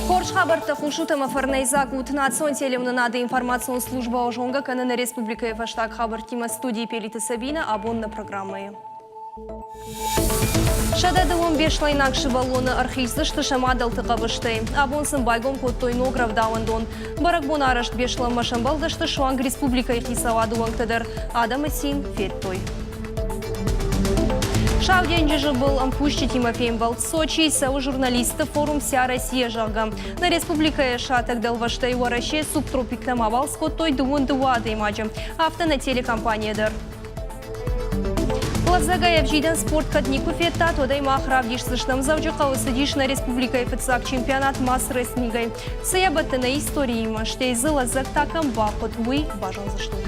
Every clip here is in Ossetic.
Хорз хабӕрттӕ хъусут ӕмӕ фӕрнӕйдзаг ут. Национ телеуынынады информацион службӕ зонгӕ кӕны нӕ республикӕйы фӕстаг хабӕрттимӕ студийы Пелиты Сабинӕ абон нӕ программӕйы. 102 беслӕйнаг сывӕллоны ӕрхиздзысты сӕ мадӕлты хъӕбыстӕй. Абон сын байгом кодтой ног рӕвдауӕндон. Бӕрӕгбон арӕзт Беслӕнмӕ сӕмбӕлдысты суанг республикӕйы хицауады уӕнгтӕ дӕр. Адӕмы цин федтой. Сау денджызы был ӕмкусджытимӕ фембӕлд Сочийы цӕуы журналистты форум «Вся Россия», зӕгъгӕ. Нӕ республикӕйы сатӕг дӕлвӕзтӕй Уӕрӕсе субтропиктӕм абалц кодтой 22 адӕймаджы. Афтӕ нӕ телекомпанийӕ дӕр. Лӕдзӕгӕй ӕвзидӕн спорт кӕд никуы федтат, уӕд ӕй мах равдисдзыстӕм. Дзӕуджыхъӕуы цыдис нӕ республикӕйы фыццаг чемпионат мас-рестлингӕй. Цы йӕ бӕтты нӕ историимӕ, стӕй дзы лӕдзӕг та кӕм бахъуыд, уый базондзыстут.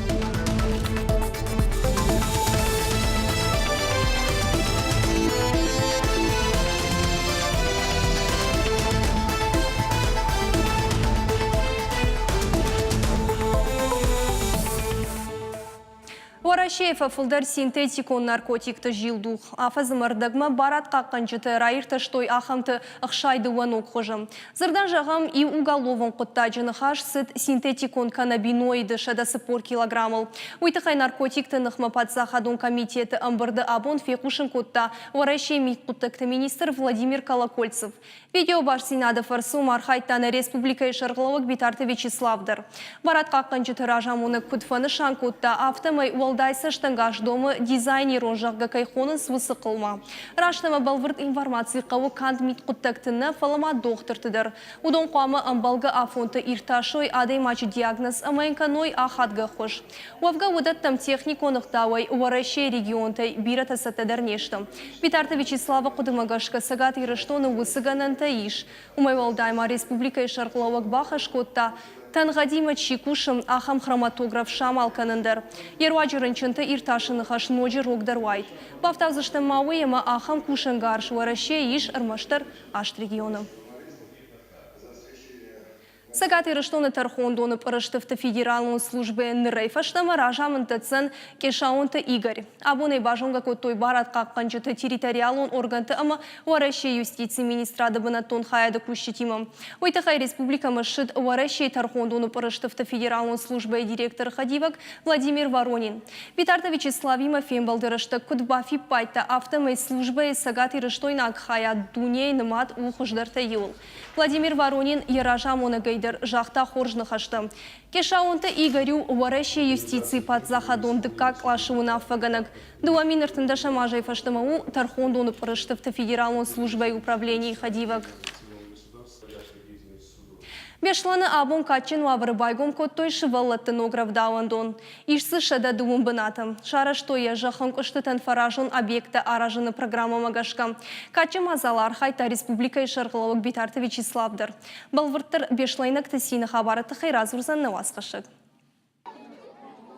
Уӕрӕсейы фӕфылдӕр синтетикон наркотикты зилдух. Афӕдзы ӕрдӕгмӕ барадхъахъхъӕнджытӕ раиртӕстой ахӕмты 62 ног хуызы. Дзырдӕн зӕгъӕм, иу уголовон хъуыддаджы ныхас цыд синтетикон каннабиноиды 140 килограммыл. Уый тыххӕй наркотикты ныхмӕ паддзахадон комитеты ӕмбырды абон фехъусын кодта Уӕрӕсейы мидхъуыддӕгты министр Владимир Колокольцев. Видеобастдзинады фӕрцы уым архайдта нӕ республикӕйы сӕргълӕууӕг Битарты Вячеслав дӕр. Барадхъахъхъӕнджыты разамонӕг куыд фӕнысан кодта, афтӕмӕй уӕлдай цӕстӕнгас домы дизайнерон, зӕгъгӕ, кӕй хонынц, уыцы хъылма. Раст ӕмӕ бӕлвырд информаци хъӕуы канд мидхъуыддӕгты нӕ, фӕлӕ ма дохтырты дӕр. Уыдон хъуамӕ ӕмбӕлгӕ афонты иртасой адӕймаджы диагноз ӕмӕ йын кӕной ахадгӕ ӕххуыс. Уӕвгӕ уыдӕттӕм техникон ӕгъдауӕй Уӕрӕсейы регионтӕй бирӕтӕ цӕттӕ дӕр не сты. Битарты Вячеславы хъуыдымӕ гӕсгӕ Цӕгат Ирыстоны уыцы гӕнӕнтӕ ис. Уымӕй уӕлдай ма республикӕйы сӕргълӕууӕг бахӕс кодта, тӕнгъӕдимӕ чи кусы, ахӕм хроматограф самал кӕнын дӕр. Йе руаджы рынчынты иртасыны хӕс ноджы рогдӕр уаид. Бафтаудзыстӕм ма уый, ӕмӕ ахӕм кусӕнгарз Уӕрӕсейы ис ӕрмӕстдӕр аст регионы. Цӕгат Ирыстоны тӕрхондоны пъырыстыфты федералон службӕйӕн нырӕй фӕстӕмӕ разамынд дӕтдзӕн Къесаонты Игорь. Абон ӕй базонгӕ кодтой барадхъахъхъӕнджыты территориалон органты ӕмӕ Уӕрӕсейы юстицийы министрады бынӕттон хайады кусджытимӕ. Уый тыххӕй республикӕмӕ ссыд Уӕрӕсейы тӕрхондоны пъырыстыфты федералон службӕйы директоры хӕдивӕг Владимир Воронин. Битарты Вячеславимӕ фембӕлды рӕстӕг куыд бафиппайдта, афтӕмӕй службӕйы цӕгатирыстойнаг хайад дунейы нымад у хуыздӕртӕй иуыл. Владимир Воронин йӕ разамонӕгӕй дӕр загъта хорз ныхӕстӕ. Къесаонты Игорь у Уӕрӕсейы юстицийы паддзахадон дыккаг къласы уынаффӕгӕнӕг. 2013 азӕй фӕстӕмӕ у тӕрхондоны пъырыстыфты федералон службӕйы управленийы хӕдивӕг. Беслӕны абон кадджын уавӕры байгом кодтой сывӕллӕтты ног рӕвдауӕндон. Ис дзы 102 бынаты. Сарӕзтой йӕ зӕххӕнкъуыстытӕн фӕразон объекттӕ аразыны программӕмӕ гӕсгӕ. Кадджын мадзалы архайдта республикӕйы сӕргълӕууӕг Битарты Вячеслав дӕр. Бӕлвырддӕр беслӕйнӕгты цины хабары тыххӕй радзурдзӕн нӕ уацхӕссӕг.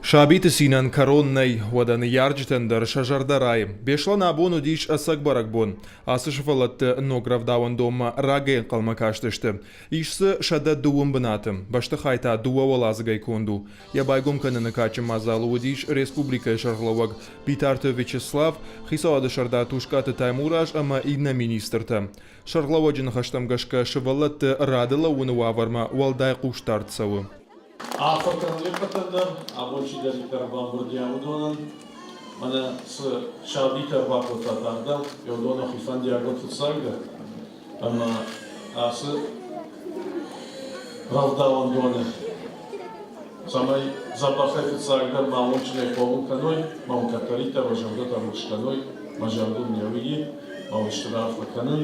Сабиты цинӕн кӕрон нӕй, уӕдӕ ныййарджытӕн дӕр сӕ зӕрдӕ райы. Беслӕн абон уыдис ӕцӕг бӕрӕгбон. Ацы сывӕллӕтты ног рӕвдауӕндонмӕ рагӕй ӕнхъӕлмӕ кастысты. Ис дзы 102 бынаты, бӕстыхай та дыууӕ уӕладзыгӕй конд у. Йӕ байгом кӕныны кадджын мадзалы уыдис республикӕйы сӕргълӕууӕг Битарты Вячеслав, хицауады сӕрдар Тускъаты Таймураз ӕмӕ иннӕ министртӕ. Сӕргълӕууӕджы ныхӕстӕм гӕсгӕ сывӕллӕтты рады лӕууыны уавӕрмӕ уӕлдай хъусдард цӕуы. Арфӕ кӕнын не ппӕтӕн дӕр, абон чидӕриддӕр ӕрбамбырд и, уыдонӕн. Мӕнӕ цы сабитӕ ӕрбакодтат ардӕм, уыдоны хи фӕндиаг уӕд фыццагдӕр. Ӕмӕ ацы рӕвдауӕндоны, цӕмӕй дзӕбӕхӕй фыццагдӕр ма амондджынӕй хъомыл кӕной, ма уын кӕддӕриддӕр уӕ зӕрдӕтӕ рухс кӕной, мӕ зӕрдыл не уыйи, ма уын стыр арфӕ кӕнын,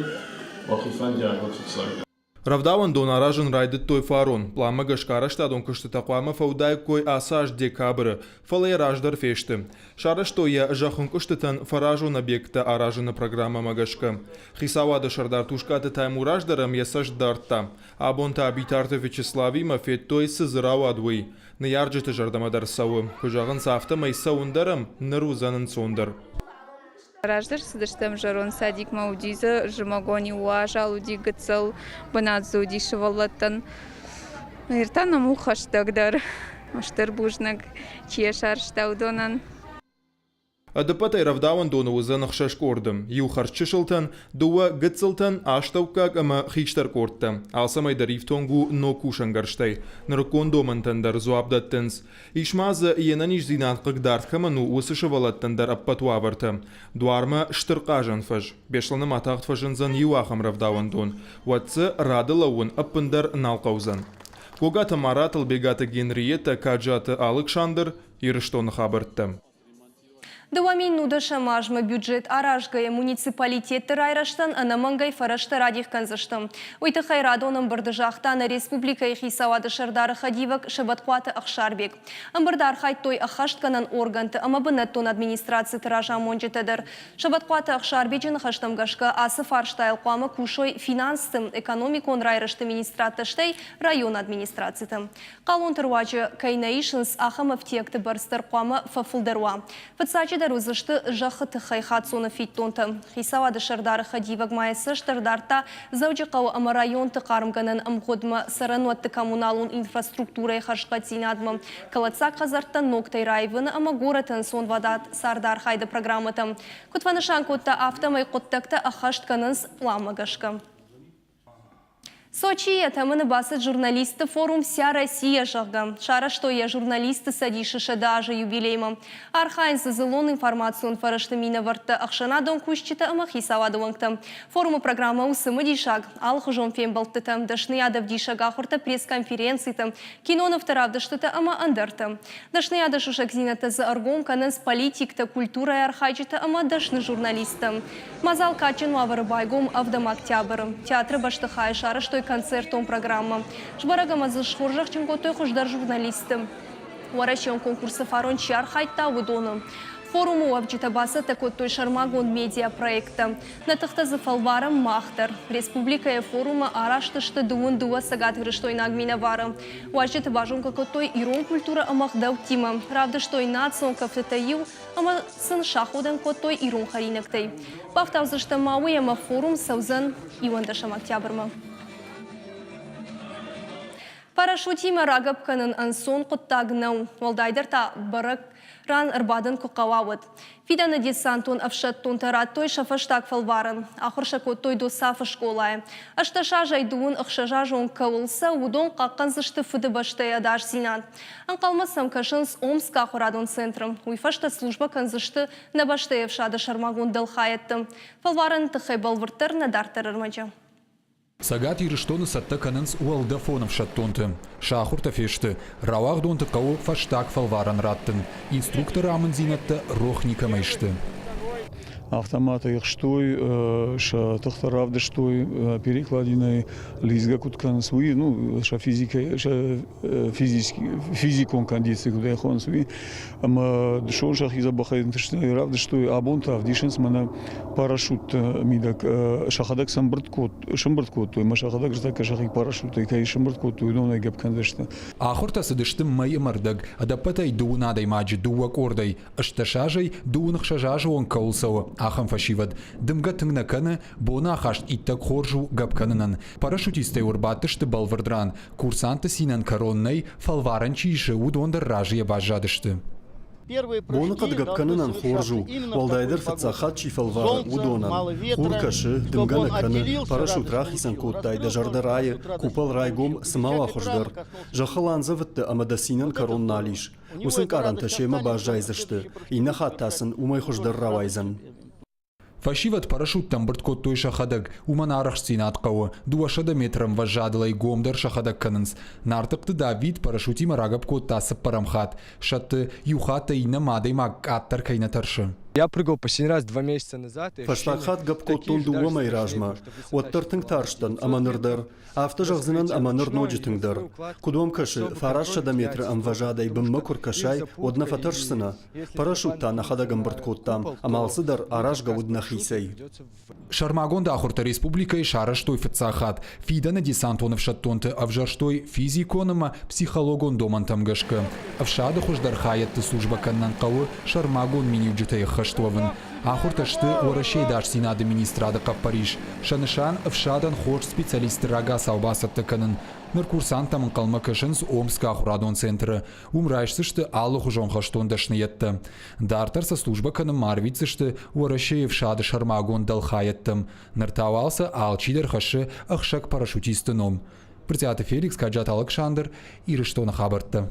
уӕхи фӕндиаг уӕд фыццагдӕр. Рӕвдауӕндон аразын райдыдтой фарон. Пъланмӕ гӕсгӕ арӕзтадон куыстытӕ хъуамӕ фӕуыдаиккой ацы аз декабры, фӕлӕ йӕ раздӕр фесты. Сарӕзтой йӕ зӕххынкъуыстытӕн фӕразон объекттӕ аразыны программӕмӕ гӕсгӕ. Хицауады сӕрдар Тускъаты Таймураз дӕр ӕм йӕ цӕст дардта. Абон та Битарты Вячеславимӕ федтой, цы дзы рауад, уый. Ныййарджыты зӕрдӕмӕ дӕр цӕуы. Куы зӕгъынц, афтӕмӕй цӕуын дӕр ӕм ныр уыдзӕн ӕнцондӕр. Раздӕр цыдыстӕм зӕронд садикмӕ, уыди дзы зымӕгон-иу уазал уыди, гыццыл бынат дзы уыди сывӕллӕттӕн. Ныр та нӕм у хӕстӕгдӕр. Стыр бузныг, чи йӕ сарӕзта, уыдонӕн. Ӕдӕппӕтӕй рӕвдауӕндоны уыдзӕн ӕхсӕз къорды: иу хӕрзчысылтӕн, дыууӕ гыццылтӕн, астӕуккаг ӕмӕ хистӕр къордтӕ. Алцӕмӕй дӕр ифтонг у ног кусӕнгӕрзтӕй. Нырыккон домӕнтӕн дӕр дзуапп дӕттынц. Ис ма дзы, йе нӕниздзинад хъыгдард кӕмӕн у, уыцы сывӕллӕттӕн дӕр ӕппӕт уавӕртӕ. Дуармӕ стыр хъазӕн фӕз. Беслӕны ма тагъд фӕзындзӕн иу ахӕм рӕвдауӕндон. Уӕд дзы рады лӕууын ӕппындӕр нал хъӕудзӕн. Гогаты Марат, Ӕлбегаты Генриетӕ, Каджаты Алыксандр, Ирыстоны хабӕрттӕ. 2019 азмӕ бюджет аразгӕйӕ муниципалитетты райрӕзтӕн ӕнӕмӕнгӕй фӕрӕзтӕ радих кӕндзысты. Уый тыххӕй радон ӕмбырды загъта нӕ республикӕйы хицауады сӕрдары хӕдивӕг Сӕбӕтхъуаты Ӕхсарбег. Ӕмбырды архайдтой ӕххӕстгӕнӕн органты ӕмӕ бынӕттон администрациты разамонджытӕ дӕр. Сӕбӕтхъуаты Ӕхсарбеджы ныхӕстӕм гӕсгӕ ацы фарстайыл хъуамӕ кусой финансты, экономикон райрӕзты министрадтӕ, стӕй районы администрациты. Хъалонты руаджы кӕй нӕ исынц, ахӕм ӕфтиӕгты бӕрц дӕр хъуамӕ фӕфылдӕр уа. Фыццаджыдӕр уыдзысты зӕххы тыххӕй хаццоны фиддонтӕ. Хицауады сӕрдары хӕдивӕг ма йӕ цӕст ӕрдардта Дзӕуджыхъӕуы ӕмӕ районты хъармгӕнӕн ӕмгъуыдмӕ цӕрӕнуӕтты коммуналон инфраструктурӕйы хӕрзхъӕддзинадмӕ, кӕлӕддзаг хӕдзӕрттӕ ногтӕй раивыны ӕмӕ горӕты ӕнцонвадат цардархайды программӕтӕм. Куыд фӕнысан кодта, афтӕмӕй хъуыддӕгтӕ ӕххӕст кӕнынц пъланмӕ гӕсгӕ. Сочийы йӕ тӕмӕны бацыд журналистты форум «Вся Россия», зӕгъгӕ. Сарӕзтой йӕ журналистты цӕдисы 100 азы юбилеймӕ. Архайынц дзы дзыллон информацион фӕрӕзты минӕвӕрттӕ, ӕхсӕнадон кусджытӕ ӕмӕ хицауады уӕнгтӕ. Форумы программӕ у цымыдисаг, алыхуызон фембӕлдтытӕ, дӕсныйадӕвдисӕг ахуыртӕ, пресс-конференцитӕ, кинонывты равдыстытӕ ӕмӕ ӕндӕртӕ. Дӕсныйады сусӕгдзинӕдтӕ дзы ӕргом кӕнынц политиктӕ, культурӕйы архайджытӕ ӕмӕ дӕсны журналисттӕ. Мадзал кадджын уавӕры байгом ӕвдӕм октябры. Театры бӕстыхайы сарӕзтой концертон программӕ. Сбӕрӕг ӕмӕ дзы схорзӕхджын кодтой хуыздӕр журналистты. Уӕрӕсеон конкурсы фарон чи архайдта, уыдоны. Форумы уӕвджытӕ бацӕттӕ кодтой сӕрмагонд медиапроекттӕ. Нӕ тыхтӕ дзы фӕлварӕм мах дӕр. Республикӕйы форумы арӕзт сты дыууын дыууӕ цӕгатирыстойнаг минӕвары. Уазджыты базонгӕ кодтой ирон культурӕ ӕмӕ ӕгъдӕуттимӕ, равдыстой национ кӕфтытӕй иу ӕмӕ сын саходӕн кодтой ирон хӕринӕгтӕй. Бафтаудзыстӕм ма уый ӕмӕ форум цӕудзӕн иуӕндӕсӕм октябрмӕ. Парашютимӕ рагӕпп кӕнын ӕнцон хъуыддаг нӕу, уӕлдайдӕр та бӕрӕг ран ӕрбадын куы хъӕуа, уӕд. Фидӕны десантон ӕфсӕддонтӕ радтой сӕ фӕстаг фӕлварӕн. Ахуыр сӕ кодтой ДОСАФ-ы скъолайы. 18 азӕй дыууын ӕхсӕзазон кӕуыл цӕуы, уыдон хъахъхъӕндзысты Фыдыбӕстӕйы ӕдасдзинад. Ӕнхъӕлмӕ сӕм кӕсынц Омскы ахуырадон центры. Уый фӕстӕ службӕ кӕндзысты нӕ бӕстӕйы ӕфсады сӕрмагонд дӕлхайӕдты. Фӕлварӕны тыххӕй бӕлвырддӕр нӕ дарддӕр ӕрмӕджы. Цӕгат Ирыстоны цӕттӕ кӕнынц уӕлдӕфон ӕфсӕддонты. Сӕ ахуыртӕ фесты. Рауагъдонты хъӕуы фӕстаг фӕлварӕн раттын. Инструкторы амынддзинӕдтӕ рох никӕмӕй сты. Автоматы ӕхстой, сӕ тыхтӕ равдыстой перекладинӕй лидзгӕ куыд кӕнынц, уый, ну, сӕ физикӕ, сӕ физикон кондици куыд ӕй хонынц, уый. Ӕмӕ дысон сӕхи дзӕбӕхӕй ӕнтыстытӕй равдыстой, абон та ӕвдисынц мӕнӕ парашютты мидӕг сӕхӕдӕг сӕмбырд кодтой, ӕмӕ сӕхӕдӕг зӕгъгӕ сӕхи парашюттӕй кӕй сӕмбырд кодтой, уыдонӕй гӕпп кӕндзысты. Ахуыртӕ цыдысты мӕй ӕмӕ рдӕг, ӕдӕппӕтӕй дыууын адӕймаджы дыууӕ къордӕй, 18 азӕй дыууын ӕхсӕз азы онг кӕуыл цӕуы, ахӕм фӕсивӕд. Дымгӕ тынг нӕ кӕны, боны ахаст иттӕг хорз у гӕпп кӕнынӕн. Парашютисттӕ ӕрбадтысты бӕлвырд ран. Курсантты цинӕн кӕрон нӕй, фӕлварӕн чи исы, уыдон дӕр разыйӕ баззадысты. Боныхъӕд гӕпп кӕнынӕн хорз у, уӕлдайдӕр фыццаг хатт чи фӕлвары, уыдонӕн. Хур кӕсы, дымгӕ нӕ кӕны, парашют рахицӕн кодтай, дӕ зӕрдӕ райы, купол райгом, цы ма уа хуыздӕр. Зӕххыл андзӕвыдтӕ ӕмӕ дӕ цинӕн кӕрон нал ис. Уыцы ӕнкъарӕнтӕ семӕ баззайдзысты, иннӕ хатт та сын уымӕй хуыздӕр рауайдзӕн. Фӕсивӕд парашюттӕ ӕмбырд кодтой сӕхӕдӕг, уымӕн арӕхстдзинад хъӕуы. 200 метры ӕмвӕзадыл ӕй гом дӕр сӕхӕдӕг кӕнынц. Нартыхъты Давид парашютимӕ рагӕпп кодта цыппӕрӕм хатт. Сӕтты, иу хаттӕй иннӕмӕ адӕймаг къаддӕр кӕй нӕ тӕрсы. Я прыгал последний раз 2 месяца назад. Фӕстаг хатт гӕпп кодтон дыууӕ мӕйы размӕ. Уӕддӕр тынг тарстӕн ӕмӕ ныр дӕр. Афтӕ зӕгъдзынӕн ӕмӕ ныр ноджы тынгдӕр. Куыд уӕм кӕсы, 900 метры ӕмвӕзадӕй бынмӕ куы ркӕсай, уӕд нӕ фӕтӕрсдзынӕ? Парашют та нӕхӕдӕг ӕмбырд кодтам, ӕмӕ алцыдӕр аразгӕ уыд нӕхицӕй. Сӕрмагонд ахуыртӕ республикӕйы сарӕзтой фыццаг хатт. Фидӕны десантон ӕфсӕддонты ӕвзӕрстой физикон ӕмӕ психологон домӕнтӕм гӕсгӕ. Ӕфсады хуыздӕр хайӕдты службӕ кӕнынӕн хъӕуы сӕрмагонд миниуджытӕй ӕххӕст уӕвын. Ахуыртӕ сты Уӕрӕсейы ӕдасдзинады министрады хъӕппӕрис. Сӕ нысан ӕфсадӕн хорз специалистты рагацау бацӕттӕ кӕнын. Ныр курсанттӕм ӕнхъӕлмӕ кӕсынц Омскы ахуырадон центры. Уым райсдзысты алыхуызон хӕстон дӕсныйӕдтӕ. Дарддӕр сӕ службӕ кӕнынмӕ арвитдзысты Уӕрӕсейы ӕфсады сӕрмагонд дӕлхайӕдтӕм. Ныр та уал сӕ алчидӕр хӕссы ӕхсӕг парашютисты ном. Брытъиаты Феликс, Каджаты Алыксандр, Ирыстоны хабӕрттӕ.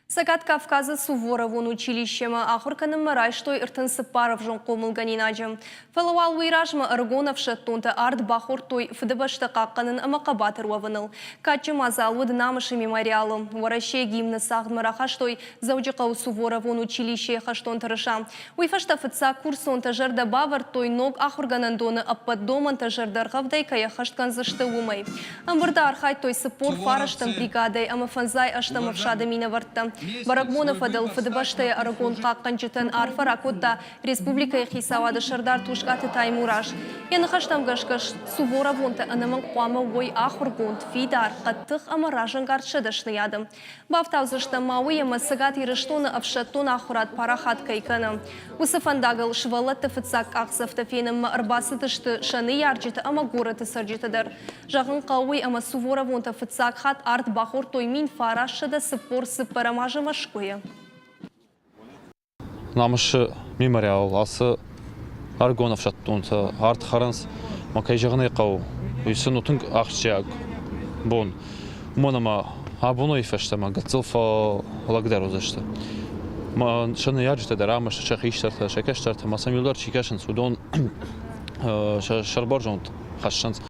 Цӕгат Кавказы Суворовон училищемӕ ахуыр кӕнынмӕ райстой 34 ӕвзонг хъомылгӕнинаджы. Фӕлӕ уал уый размӕ ӕрыгон ӕфсӕддонтӕ ард бахордтой Фыдыбӕстӕ хъахъхъӕнын ӕмӕ хъӕбатыр уӕвыныл. Кадджын мадзал уыд Намысы мемориалы. Уӕрӕсейы гимны цагъдмӕ рахастой Дзӕуджыхъӕуы Суворовон училищейы хӕстон тырыса. Уый фӕстӕ фыццаг курсонтӕ зӕрдӕ бавӕрдтой, ног ахуыргӕнӕндоны ӕппӕт домӕнтӕ зӕрдӕргъӕвдӕй кӕй ӕххӕст кӕндзысты, уымӕй. Ӕмбырды архайдтой 49 бригадӕйы ӕмӕ фӕндзай ӕстӕм ӕфсады минӕвӕрттӕ. Бӕрӕгбоны фӕдыл Фыдыбӕстӕйы ӕрыгон хъахъхъӕнджытӕн арфӕ ракодта республикӕйы хицауады сӕрдар Тускъаты Таймураз. Йӕ ныхӕстӕм гӕсгӕ, суворовонтӕ ӕнӕмӕнг хъуамӕ уой ахуыргонд, фидар, хъӕддых ӕмӕ разӕнгард сӕ дӕсныйады. Бафтаудзыстӕм ма уый, ӕмӕ Цӕгат Ирыстоны ӕфсӕддон ахуырад парахат кӕй кӕны. Уыцы фӕндагыл сывӕллӕтты фыццаг къахдзӕфтӕ фенынмӕ ӕрбацыдысты сӕ ныййарджытӕ ӕмӕ горӕты цӕрджытӕ дӕр. Зӕгъын хъӕуы уый, ӕмӕ суворовонтӕ фыццаг хатт ард бахордтой 1944 азы Мӕскуыйы. Намысы мемориал ацы ӕрыгон ӕфсӕддонтӕ ард хӕрынц, ӕмӕ кӕй зӕгъын ӕй хъӕуы, уый сын у тынг ахсджиаг бон. Уымӕн ӕмӕ абонӕй фӕстӕмӕ гыццыл фӕлӕгдӕр уыдзысты. Сӕ ныййарджытӕ дӕр ӕмӕ сӕ хистӕртӕ, сӕ кӕстӕртӕ ӕмӕ сӕм иуылдӕр чи кӕсынц, уыдон сӕ сӕрбӕрзонд хӕссынц.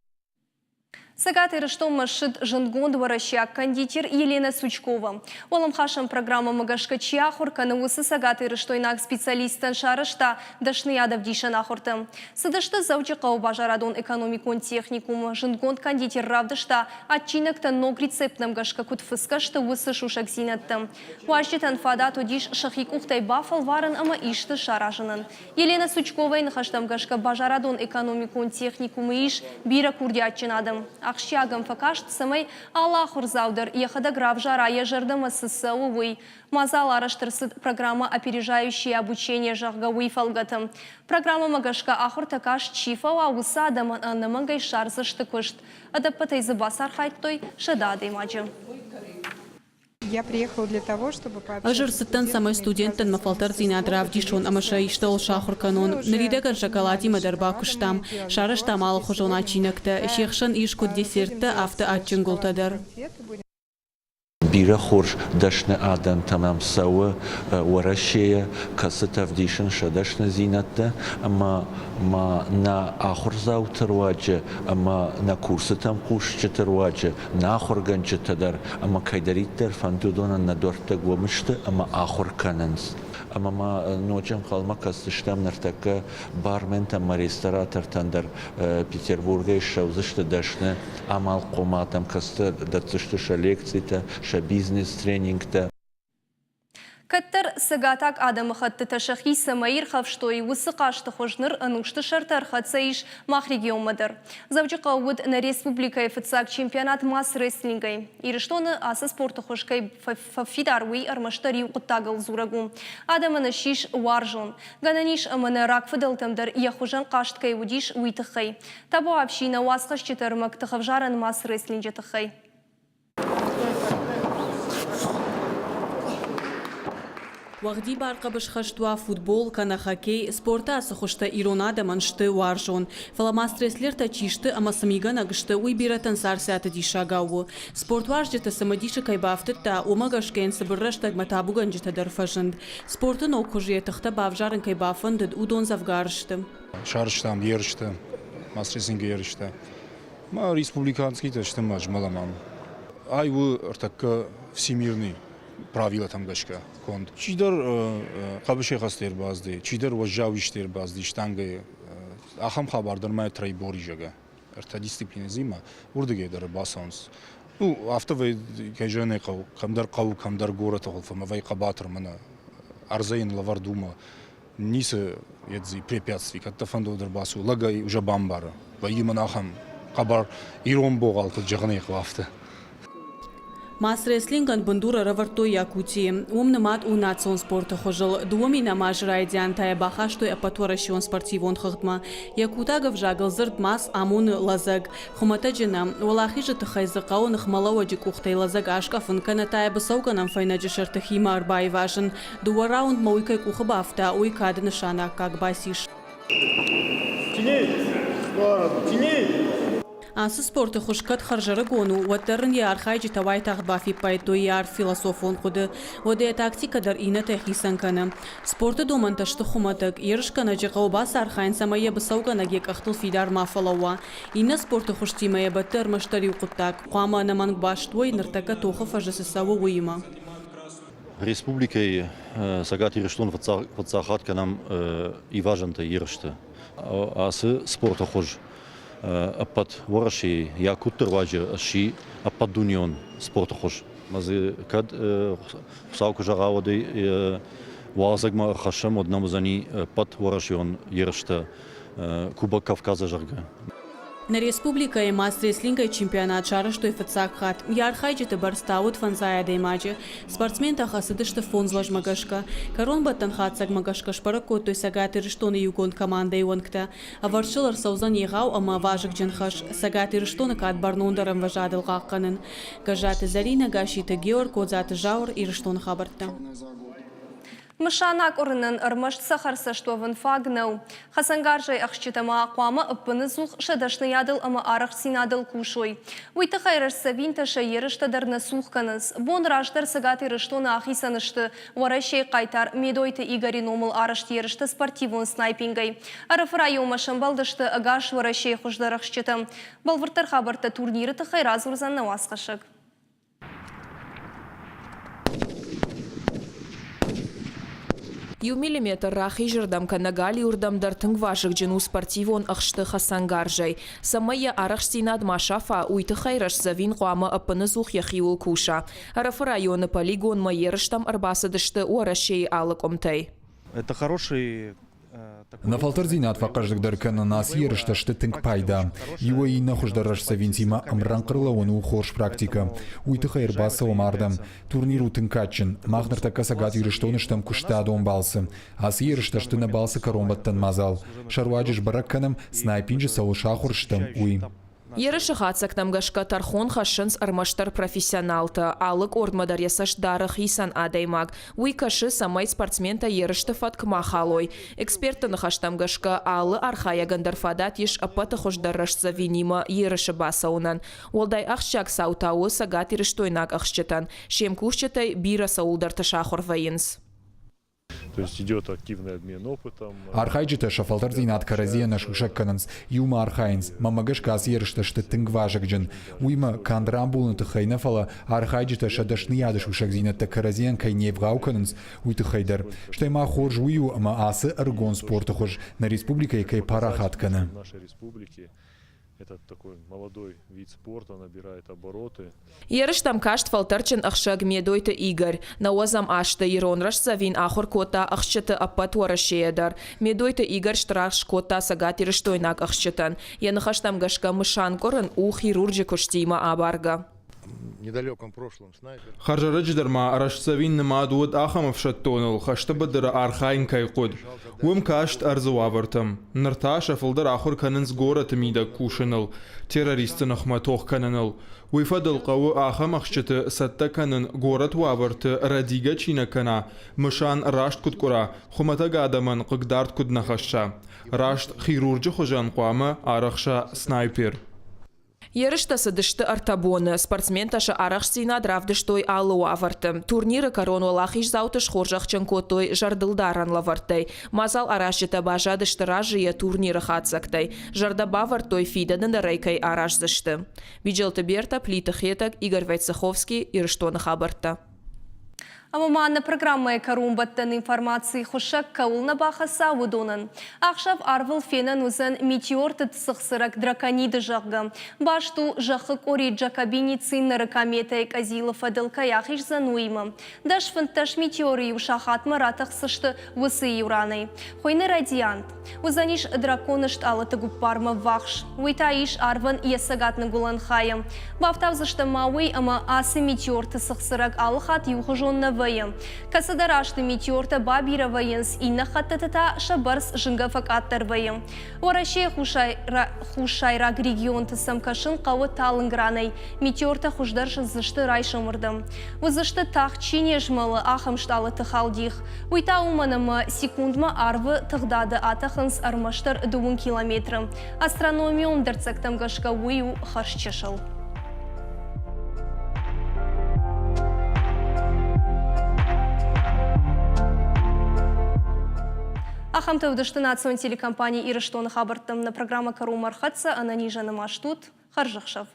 Цӕгат Ирыстонмӕ ссыд зындгонд уӕрӕсейаг кондитер Елена Сучкова. Уӕлӕмхасӕн программӕмӕ гӕсгӕ чи ахуыр кӕны, уыцы цӕгатирыстойнаг специалисттӕн сарӕзта дӕсныйадӕвдисӕн ахуыртӕ. Цыдысты Дзӕуджыхъӕуы базарадон-экономикон техникумы. Зындгонд кондитер равдыста, адджинӕгтӕ ног рецепттӕм гӕсгӕ куыд фыцгӕ сты, уыцы сусӕгдзинӕдтӕ. Уазджытӕн фадат уыдис сӕхи къухтӕй бафӕлварын ӕмӕ исты саразынӕн. Елена Сучковайы ныхӕстӕм гӕсгӕ базарадон-экономикон техникумы ис бирӕ курдиатджын адӕм. Ахсджиаг ӕм фӕкаст, цӕмӕй алы ахуырдзау дӕр йӕхӕдӕг равзара, йӕ зӕрдӕмӕ цы цӕуы, уый. Мадзал арӕзт ӕрцыд программӕ «Опережающее обучение», зӕгъгӕ, уый фӕлгӕты. Программӕмӕ гӕсгӕ ахуыртӕ каст чи фӕуа, уыцы адӕмӕн ӕнӕмӕнгӕй ссардзысты куыст. Ӕдӕппӕтӕй дзы бацархайдтой 100 адӕймаджы. Ӕз ӕрцыдтӕн, цӕмӕй студенттӕн мӕ фӕлтӕрддзинад равдисон ӕмӕ сӕ истӕуыл сахуыр кӕнон. Ныридӕгӕн шоколадимӕ дӕр бакуыстам. Сарӕзтам алыхуызон адджинӕгтӕ, се хсӕн ис куыд десерттӕ, афтӕ адджын гуылтӕ дӕр. Бирӕ хорз дӕсны адӕмтӕ мӕм цӕуы Уӕрӕсейӕ, кӕцытӕ ӕвдисынц сӕ дӕсныдзинӕдтӕ ӕмӕ ма нӕ ахуырдзауты руаджы ӕмӕ нӕ курсытӕм хъусджыты руаджы нӕ ахуыргӕнджытӕ дӕр ӕмӕ кӕйдӕриддӕр фӕнды, уыдонӕн нӕ дуӕрттӕ гом сты ӕмӕ ахуыр кӕнынц. Ӕмӕ ма ноджы ӕнхъӕлмӕ кӕсдзыстӕм ныртӕккӕ барментӕ ӕмӕ ресторатортӕн дӕр Петербургӕй ссӕудзысты дӕсны амалхъом адӕм, кӕцытӕ дӕтдзысты сӕ лекцитӕ, сӕ бизнес-тренингтӕ. Кӕддӕр цӕгатаг адӕмыхӕттытӕ сӕхи цӕмӕй ирхӕфстой, уыцы хъазты хуыз ныр ӕнусты сӕрты ӕрхӕццӕ ис мах регионмӕ дӕр. Дзӕуджыхъӕуы уыд нӕ республикӕйы фыццаг чемпионат мас-рестлингӕй. Ирыстоны ацы спорты хуыз кӕй фӕфидар, уый ӕрмӕстдӕр иу хъуыддагыл дзурӕг у. Адӕмӕн ссис уарзон. Гӕнӕн ис ӕмӕ нӕ рагфыдӕлтӕм дӕр йӕ хуызӕн хъазт кӕй уыдис, уый тыххӕй. Табуафси нӕ уацхӕсджыты ӕрмӕг тыхӕвзарӕн мас-рестлинджы тыххӕй. Уӕгъдибар хъӕбысхӕст уа, футбол кӕнӕ хоккей, спорты ацы хуызтӕ ирон адӕмӕн сты уарзон. Фӕлӕ ма стресслертӕ чи сты ӕмӕ цы мигӕнӕг сты, уый бирӕтӕн царциаты диссагау у. Спортуарзджыты цымыдисы кӕй бафтыдта, уымӕ гӕсгӕ йын цыбыр рӕстӕгмӕ табугӕнджытӕ дӕр фӕзынд. Спорты ног хуызы йӕ тыхтӕ бавзарын кӕй бафӕндыд, уыдон дзӕвгар сты. Сарӕзтам ерыстӕ, мас-рестлингы ерыстӕ. Ма республиканскийтӕ сты ма змӕлӕм ам. Ай у ӕртӕккӕ всемирный правилӕтӕм гӕсгӕ конд. Чидӕр хъӕбысӕйхӕцты ӕрбацыди, чидӕр уӕззау исты ӕрбацыди штангӕйы. Ахӕм хабар дӕр ма тройбор зӕгъгӕ. Ӕртӕ дисциплинӕ уырдыгӕй дӕр ӕрбацӕуынц. Ну, афтӕ кӕй зӕгъын ӕй хъӕуы, кӕмдӕр хъӕуы, кӕмдӕр горӕты хуылфы вӕй хъӕбатыр мӕнӕ ӕрдзӕй йын лӕвӕрд уымӕ ницы едзи препятствий, кӕд дӕ фӕнды ӕрбацу, лӕгӕй уже бамбары. Вӕййы мын ахӕм хъӕбӕр ирон богал, куыд зӕгъын ӕй хъӕуы, афтӕ. Мас-рестлингӕн бындур ӕрӕвӕрдтой Якутийы. Уым нымад у национ спорты хуызыл. 2000 азы райдиан та йӕ бахастой ӕппӕтуӕрӕсеон спортивон хыгъдмӕ. Якутаг ӕвзагыл дзырд мас амоны лӕдзӕг. Хуымӕтӕджы нӕ. Уӕлахизы тыххӕй дзы хъӕуы ныхмӕлӕууӕджы къухтӕй лӕдзӕг аскъӕфын кӕнӕ та йӕ быцӕугӕнӕн фӕйнӕджы сӕрты химӕ ӕрбаивазын. Дыууӕ раундмӕ уый кӕй къухы бафта, уый кады нысаны аккаг бацис. Ацы спорты хуыз кӕд хӕрзӕрыгон у, уӕддӕр ын йӕ архайджытӕ уайтагъд бафиппайдтой йӕ арф философон хъуыды. Уӕдӕ йӕ тактикӕ дӕр иннӕтӕй хицӕн кӕны. Спорты домӕнтӕ сты хуымӕтӕг. Ерысгӕнӕджы хъӕуы бацархайын, цӕмӕй йӕ быцӕугӕнӕг йӕ къӕхтыл фидар ма фӕлӕууа. Иннӕ спорты хуызтимӕ йӕ бӕтты ӕрмӕстдӕр иу хъуыддаг – хъуамӕ ӕнӕмӕнг баст уой, ныртӕккӕ тохы фӕзы цы цӕуы, уыимӕ. Республикӕйы Цӕгат Ирыстон фыццаг хатт кӕнӕм ивазӕнтӕ ерысты. Ацы спорты хуыз ӕппӕт Уӕрӕсейы Якутты руаджы сси ӕппӕтдунеон спорты хуыз. Ӕмӕ дзы кӕд Хуыцау куы зӕгъа, уӕд ӕй уалдзӕгмӕ ӕрхӕссӕм, уӕд нӕм уыдзӕни ӕппӕт уӕрӕсеон ерыстӕ Кубок Кавказа, зӕгъгӕ. Нӕ республикӕйы мас-рестлингӕй чемпионат сарӕзтой фыццаг хатт. Йӕ архайджыты бӕрц та уыд фӕндзай адӕймаджы. Спортсментӕ хӕцыдысты фондз уӕзмӕ гӕсгӕ. Кӕронбӕттӕн хатдзӕгмӕ гӕсгӕ сбӕрӕг кодтой Цӕгат Ирыстоны иугонд командӕйы уӕнгтӕ. Ӕвӕрд сыл ӕрцӕудзӕн егъау ӕмӕ вазыгджын хӕс Цӕгат Ирыстоны кад бӕрнондӕр ӕмвӕзадыл хъахъхъӕнын. Гӕззаты Зӕринӕ, Гасситы Геор, Кодзаты Зауыр, Ирыстоны хабӕрттӕ. Мысан акъуырынӕн ӕрмӕст цӕхӕрцӕст уӕвын фаг нӕу. Хӕцӕнгарзӕй ӕхсджытӕ ма хъуамӕ ӕппыныдзух сӕ дӕсныйадыл ӕмӕ арӕхстдзинадыл кусой. Уый тыххӕй рӕстдзӕвинтӕ сӕ ерыстӕ дӕр нӕ цух кӕнынц. Бон раздӕр Цӕгат Ирыстоны ахицӕн сты Уӕрӕсейы хъайтар Медойты Игоры номыл арӕзт ерысты спортивон снайпингӕй. Ӕрӕфы районмӕ сӕмбӕлдысты ӕгас Уӕрӕсейы хуыздӕр ӕхсджытӕ. Бӕлвырддӕр хабӕрттӕ турниры тыххӕй радзурдзӕн нӕ уацхӕссӕг. Иу миллиметр рахизырдӕм кӕнӕ галиуырдӕм дӕр тынг вазыгджын у спортивон ӕхсты хӕцӕнгарзӕй. Цӕмӕй йӕ арӕхстдзинад ма сафа, уый тыххӕй рӕстдзӕвин хъуамӕ ӕппыныдзух йӕхиуыл куса. Ӕрӕфы районы полигонмӕ ерыстӕм ӕрбацыдысты Уӕрӕсейы алы къуымтӕй. Это хороший Нӕ фӕлтӕрдзинад фӕхъӕздыгдӕр кӕнын ацы ерыстӕ сты тынг пайда. Иуӕй иннӕ хуыздӕр рӕстдзӕвинтимӕ ӕмрӕнхъ ӕрлӕууын у хорз практикӕ. Уый тыххӕй ӕрбацӕуӕм ардӕм. Турнир у тынг кадджын. Мах ныртӕккӕ Цӕгат Ирыстоны стӕм куыстадон балцы. Ацы ерыстӕ сты нӕ балцы кӕронбӕттӕн мадзал. Сӕ руаджы сбӕрӕг кӕнӕм, снайпинджы цӕуыл сахуыр стӕм, уый. Ерысы хатдзӕгтӕм гӕсгӕ тӕрхон хӕссынц ӕрмӕстдӕр профессионалтӕ. Алы къордмӕ дӕр йӕ цӕст дары хицӕн адӕймаг. Уый кӕсы, цӕмӕй спортсментӕ ерысты фӕтк ма халой. Экспертты ныхӕстӕм гӕсгӕ, алы архайӕгӕн дӕр фадат ис ӕппӕты хуыздӕр рӕстдзӕвинимӕ ерысы бацӕуынӕн. Уӕлдай ахсджиаг цау та у цӕгатирыстойнаг ӕхсджытӕн. Се мкусджытӕй бирӕ цӕуылдӕрты сахуыр вӕййынц. То есть идет активный обмен опытом. Архайджытӕ сӕ фӕлтӕрддзинад кӕрӕдзийӕ нӕ сусӕг кӕнынц, иумӕ архайынц. Мӕнмӕ гӕсгӕ ацы ерыстӕ сты тынг вазыгджын. Уыимӕ канд рамбулыны тыххӕй нӕ, фӕлӕ архайджытӕ сӕ дӕсныйады сусӕгдзинӕдтӕ кӕрӕдзийӕн кӕй не вгъау кӕнынц, уый тыххӕй дӕр. Стӕй ма хорз уый у, ӕмӕ ацы ӕрыгон спорты хуыз нӕ республикӕйы кӕй парахат кӕны. Этот такой молодой вид спорта набирает обороты. Ерыстӕм каст фӕлтӕрджын ӕхсӕг Медойты Игорь. Нӕуӕдзӕм азты ирон рӕстдзӕвин ахуыр кодта ӕхсджыты ӕппӕт Уӕрӕсейӕ дӕр. Медойты Игорь стыр аргъ скодта цӕгатирыстойнаг ӕхсджытӕн. Йӕ ныхӕстӕм гӕсгӕ мысан къуырын у хирурджы куыстимӕ абаргӕ. Хӕрзӕрӕджы дӕр ма рӕстдзӕвин нымад уыд ахӕм ӕфсӕддоныл, хӕсты быдыры архайын кӕй хъуыд. Уым каст ӕрдзы уавӕртӕм. Ныр та сӕ фылдӕр ахуыр кӕнынц горӕты мидӕг кусыныл, террористты ныхмӕ тох кӕныныл. Уый фӕдыл хъӕуы ахӕм ӕхсджыты цӕттӕ кӕнын, горӕт уавӕрты рӕдигӕ чи нӕ кӕна, мысан раст куыд къуыра, хуымӕтӕг адӕмӕн хъыгдард куыд нӕ хӕсса. Раст хирурджы хуызӕн хъуамӕ арӕхса снайпер. Ерыстӕ цыдысты ӕртӕ боны. Спортсментӕ сӕ арӕхстдзинад равдыстой алы уавӕрты. Турниры кӕрон уӕлахиздзауты схорзӕхджын кодтой зӕрдылдарӕн лӕвӕрттӕй. Мадзал аразджытӕ баззадысты разыйӕ турниры хатдзӕгтӕй. Зӕрдӕ бавӕрдтой, фидӕны дӕр ӕй кӕй араздзысты. Биджелты Бертӕ, Плиты Хетӕг, Игорь Войцеховский, Ирыстоны хабӕрттӕ. Ӕмӕ ма нӕ программӕйы кӕронбӕттӕн информаци хуыссӕг кӕуыл нӕ бахӕсса, уыдонӕн. Ахсӕв арвыл фенӕн уыдзӕн метеорты цыхцырӕг Дракониды, зӕгъгӕ. Баст у, зӕххы къори Джакобини Циннеры кометӕйы къӕдзилы фӕдыл кӕй ахиздзӕн, уыимӕ. 10-15 метеоры иу сахатмӕ ратӕхдзысты уыцы иу ранӕй. Хуыйны радиант. Уыдзӕнис драконы стъалыты гуппармӕ ввахс. Уый та ис арвӕн йӕ цӕгат-ныгуылӕн хайы. Бафтаудзыстӕм ма уый, ӕмӕ ацы метеорты цыхцырӕг алыхатт иухуызон нӕ вӕййы. Кӕцыдӕр азты метеортӕ бабирӕ вӕййынц, иннӕ хӕттыты та сӕ бӕрц зынгӕ фӕкъаддӕр вӕййы. Уӕрӕсейы хуссайраг регионты сӕм кӕсын хъӕуы талынг ранӕй. Метеортӕ хуыздӕр зындзысты райсомырдӕм. Уыдзысты тагъд чи не змӕлы, ахӕм стъалыты халдих. Уый та уымӕн ӕмӕ секундмӕ арвы тыгъдады атӕхынц ӕрмӕстдӕр дыууын километры. Астрономион дӕрддзӕгтӕм гӕсгӕ уый у хӕрзчысыл. Ахӕмтӕ уыдысты национ телекомпани Ирыстоны хабӕрттӕм. Нӕ программӕ кӕронмӕ ӕрхӕццӕ. Ӕнӕнизӕн ӕмӕ стут. Хӕрзӕхсӕв.